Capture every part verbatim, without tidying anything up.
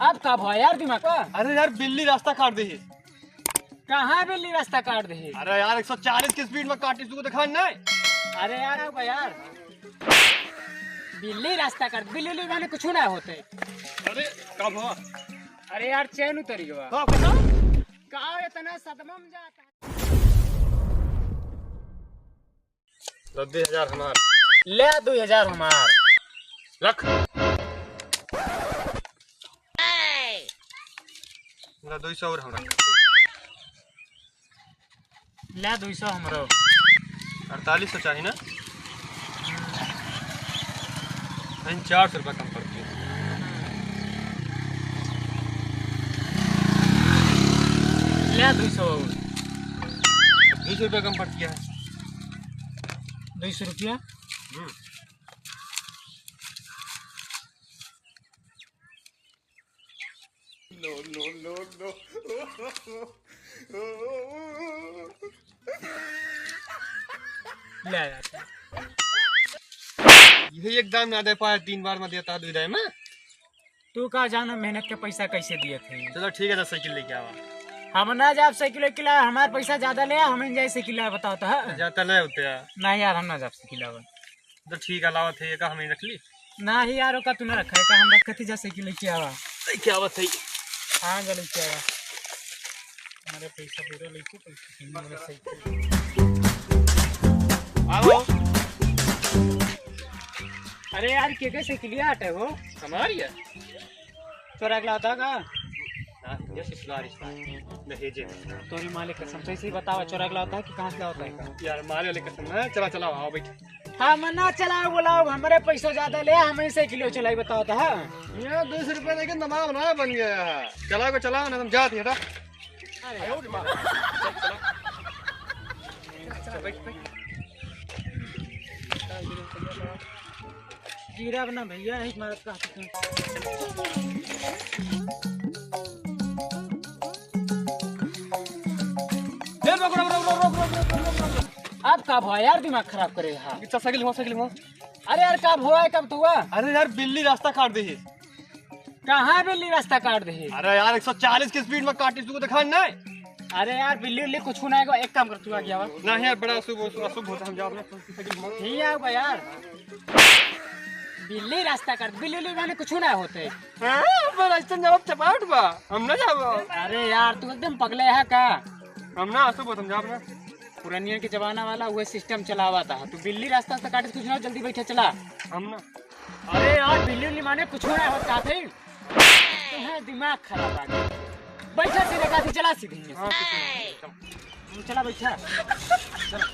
अब का भवा यार दिमाग का? अरे यार, बिल्ली रास्ता काट देही। कहाँ बिल्ली रास्ता काट देही? अरे यार, एक सौ चालीस की स्पीड में काटी, तुमको दिखाई नहीं? अरे यार, अब यार, बिल्ली रास्ता काट, बिल्ली उल्ली माने कुछ ना होते। अरे का भवा? अरे यार, चैन उतरी गवा। का भवा? का इतना सदमा में जाता है? लो, दुई हजार हमार। ले, दुई हजार हमार। रख। ले, दुई सौ और हमरा। ले, दुई सौ हमरो। अड़तालीस सौ चाही ना? नहीं, चार सौ रुपया कम पड़ती है। ले, दुई सौ और। दुई सौ रुपया कम पड़ती है। दुई सौ रुपया? हम्म। No, no, no, no। ले यार। यही एक दाम ना दे पाए, तीन बार में देता है दुई दाई में। तू का जानो मेहनत के पैसा कैसे दिए थे? चलो ठीक है, तो साइकिल लेके आवा। हम ना जाब साइकिल लेके ला, हमार पैसा ज्यादा ले, हम नहीं जाए साइकिल ला, बताओ तो, हाँ? जाता ले होते हैं। नहीं यार, हम ना जाब साइकिल लावा। तो ठीक है, लावत है, ये का हमें रख ली? ना ही यार, ओका तू ना रखा है, का हम रखत ही जा साइकिल लेके आवा। लेके आवत है। हाँ, जा लेके आवा। हमारे पैसा पूरा लेके, पैसा नहीं, हमारे साइकिल। आओ। अरे यार, के के साइकिलिया आटे हो? हमारी है। चोरा के लावता का? हाँ, ये ससुराल रिश्ता है। दहेजे में। तोरी मालिक कसम, तो ऐसे ही बतावा, चोरा के लावता है कि कहाँ से लावता है का? यार, मारे वाले कसम है। चला, चला, आओ, बैठ। हम ना चलाओ, बोलाओ, हमरे पैसा ज्यादा ले, हम ऐसे किलो चलाई, बताओ तो, हाँ? ये दो सौ रुपया देके नवाब ना बन गया है। चला को चला, ना तुम जात, हटा। अरे यार। चल, चला। चल, बैठ, बैठ। गिरा बना भैया, एक मारत का हाथ में। ए, रोक, रोक, रोक। अब का भवा यार, दिमाग खराब करे हा। अच्छा, साइकिल हुआ, साइकिल हुआ। अरे यार, का भवा है, कब तुआ? अरे यार, बिल्ली रास्ता काट देही। कहाँ बिल्ली रास्ता काट देही? अरे यार, एक सौ चालीस की स्पीड में काटी, तुमको दिखा नहीं? अरे यार, बिल्ली उल्ली कुछ ना आएगा, एक काम कर, तू आगे आवा। नहीं यार, बड़ा अशुभ, अशुभ, अशुभ होता है, हम जाओ अपना साइकिल घुमा। नहीं आएगा यार, बिल्ली रास्ता काट, बिल्ली उल्ली माने कुछ ना होते। हाँ, पर रास्ता जवाब चपाट बा, हम ना जाबो। अरे यार, तू एकदम पगले है का? हम ना अशुभ होता, हम जाओ अपना। पुरानिया के जमाना वाला वह सिस्टम चलावा था, तू बिल्ली रास्ता से काटे, कुछ ना, जल्दी बैठे, चला। हम ना। अरे यार, बिल्ली उल्ली माने कुछ ना होता थे। तुम्हारा दिमाग खराब आ गया। बैठा सीधे, काफी चला सीधे। हाँ, कुछ नहीं। चला बैठा। चला।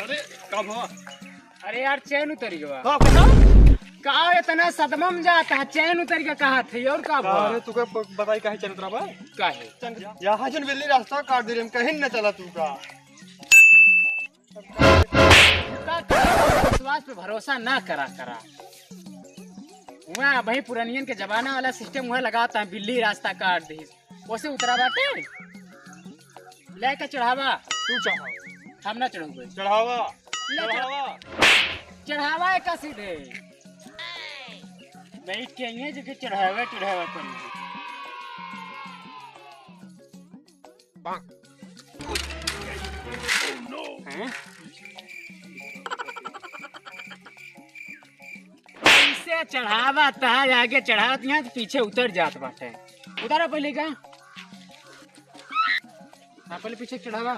अरे, का भवा? अरे यार, चैन उतरी गवा। का भवा? का इतना सदमा में जाता है, चैन उतरी गवा कहा थे, और का भवा? अरे, तुके ब-, बताई काहे चैन उतरा बा? काहे? चैन, यहाँ जन बिल्ली रास्ता काट दे रही, हम कहीं न चला तू का। का करे, विश्वास पे भरोसा ना करा करा। वहाँ वही पुरानियन के जमाना वाला सिस्टम वह लगाता है, बिल्ली रास्ता काट दी, वैसे उतरा बाटे। लेके चढ़ावा। तू चढ़ावा। हम ना चढ़ाऊंगे। चढ़ावा। ले चढ़-, चढ़ावा। चढ़ावा है का सीधे? बैठ के ये जो कि चढ़ावा, चढ़ावा करेंगे। हैं? ऐसे चढ़ावा त है, आगे चढ़ावत यहाँ तो पीछे उतर जात बाटे। उतारा पहले का? हाँ, पहले पीछे चढ़ावा।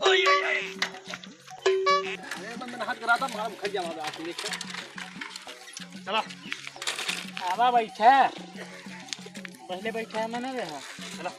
ओए, ओए, ओए। अरे, मन, मन हाथ करा था, मार खा जावा, आप देख। चला। आवा बैठा। पहले बैठा है, मैंने रहा। चला।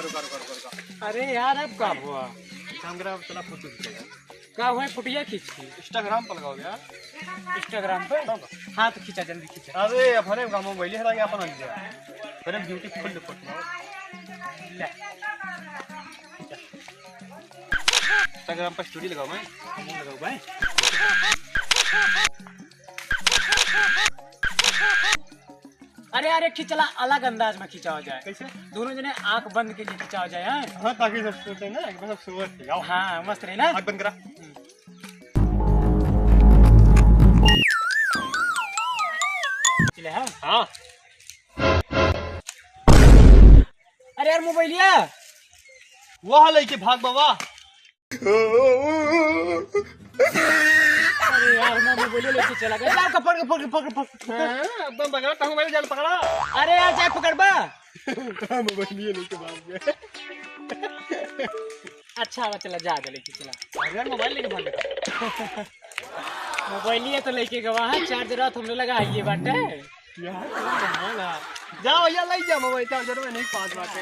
रुका, रुका, रुका, रुका। अरे यार, अब का हुआ? काम करा, चला फोटो खींचेगा। का हुआ, फोटोया खींच के? Instagram पर लगाओ यार। Instagram पे? हाँ, तो खींचा, जल्दी खींचा। अरे, अपने गाँव में मोबाइल है, अपन आ गया। अरे, beautiful फोटो। ले। Instagram पर story लगाओ, मैं। हमहूँ लगाओ, भाई। अरे यार, एक ठे चला अलग अंदाज में खिंचावा जाए। कैसे? दोनों जने आंख बंद के लिए खिंचावा जाए, हाँ? हाँ, ताकि सब सोचे ना, एक बार सब सोच के आओ। हाँ, मस्त रहे ना? आंख बंद करा। हम्म। चले, हाँ? हाँ। अरे यार, मोबाइलिया। वाह, लइके भाग बाबा। अरे यार, मैं मोबाइल लेके चला गया। जा, पकड़, पकड़, पकड़, पकड़। हाँ, अब मैं पकड़ा, तहूँ मोबाइल जल पकड़ा। अरे यार, जा पकड़ बा। हाँ, मोबाइल ये लेके भाग गया। अच्छा, अब चला, जा, जा लेके चला। अरे यार, मोबाइल लेके भाग गया। मोबाइल ये तो लेके गवा है, चार्जर तो हमने लगा ये बाटे। यार, कमाल है। जा भैया, ले जा मोबाइल, चार्जर में नहीं पास बाटे।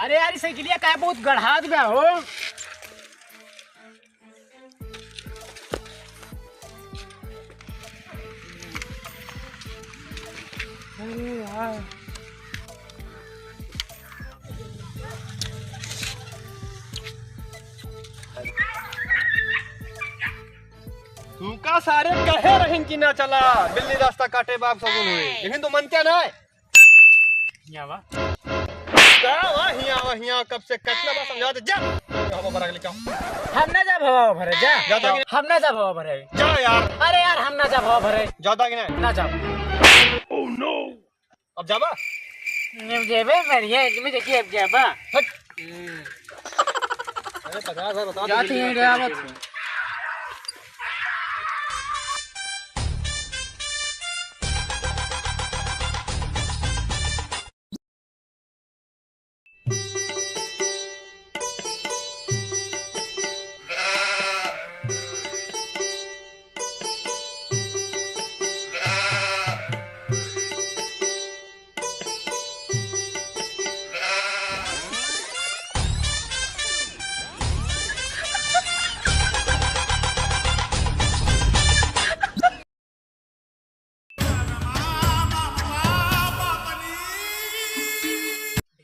अरे यार, ई साइकिलिया काहे बहुत गड़हात बा हो? अरे यार। तुमका सारे कहे रहिन कि ना चला, बिल्ली रास्ता काटे बाप सगुन हुई, लेकिन तो मनते ना है। हियाँ आवा। का वा? हियाँ आवा, हियाँ कब से कितना बार समझा दे, जा। हवा भरा के लेके आओ। हम ना जाब हवा भरे, जा। जाता कि नहीं? हम ना जाब हवा भरे। जा यार। अरे यार, हम ना जाब हवा भरे। जाता कि नहीं? ना जाब। Oh no। अब जाबा? नहीं जेबे, बढ़िया है, इसमें देखिए, अब जाबा। हट। हम्म। अरे, पचास हजार बता दो, जाती है, ड्राइवर।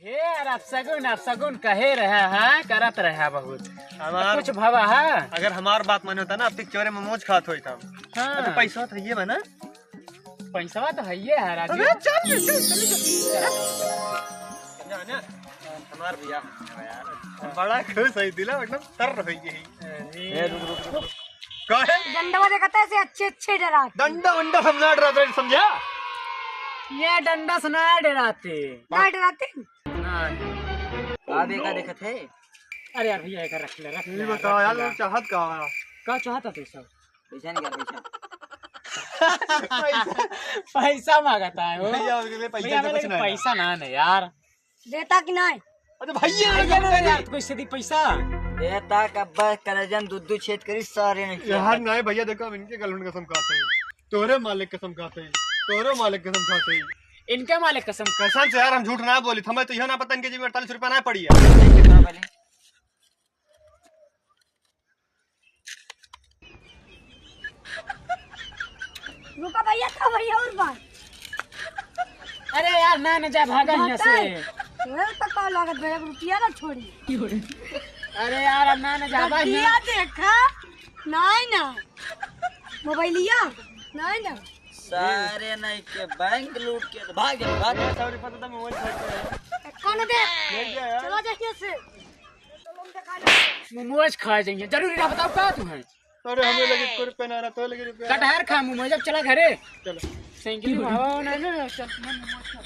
हे यार, अपसगुन, अपसगुन कहे रहा है, करत रहा बहुत। हमार कुछ भवा है? अगर हमार बात माने होता ना, अब तक चोरे मोमोज खात होई था। हाँ। अरे पैसा तो ये बना। पैसवा तो है ये है, राजू। अबे चल, चल, चल, चल। ना, ना, हमार भैया, यार, बड़ा खुश है, दिला एकदम तर हो गई। अरे। ए, रुक, रुक, रुक। काहे? डंडवा देखत है, ऐसे अच्छे, अच्छे डराते। डंडा, वंडा सब ना डराते, समझा? ये डंडा से ना डराते। ना डराते? ना। का देखा देखत है? अरे यार भैया, एक रख ले, रख ले, ये रख बता यार, ले। तू चाहत का? का चाहता तू सब? पैसा निकाल, पैसा। पैसा, पैसा मांगता है वो। भैया, उसके लिए पैसा भैया, से कुछ मेरे ना है। पैसा ना है यार। देता कि नहीं? अरे भैया, भैया, क्या यार, यार, कोई से दी पैसा? देता कब्बा कलेजन दूध दूध छेद करी सारे ने। यार नहीं भैया, देखो, हम इनके गलन कसम खाते हैं, तोरे मालिक कसम खाते हैं, तोरे मालिक कसम खाते हैं। इनके मालिक कसम। कसम से यार, हम झूठ ना बोली, हमें तो यह ना पता इनके जेब में अड़तालीस रुपया ना पड़ी है। रुको भैया, तो भैया और बात। अरे यार, ना, ना जा, भागा यहाँ से। बताई। ये तो का लागत भैया, रुपया ना छोड़ी। अरे यार, अब ना, ना जा, भाग गलतिया यहाँ। देखा, नहीं ना। मोबाइलिया, नहीं ना। सारे नहीं के बैंक लूट के तो भाग गए, भाग गए। सौ रुपया तो मोबाइल खर्च है। कौन दे? ले गया यार। चलो जाइए से। मोमोज खाए जाइए, जरूरी ना बताओ का तू है। अरे हमें लगे कोई रुपया ना रहा, तो लगे रुपया। कटहर खा मोमोज, अब चला घरे। चलो। साइकिल में हवा होना है ना, चल, मैं मोमोज खा।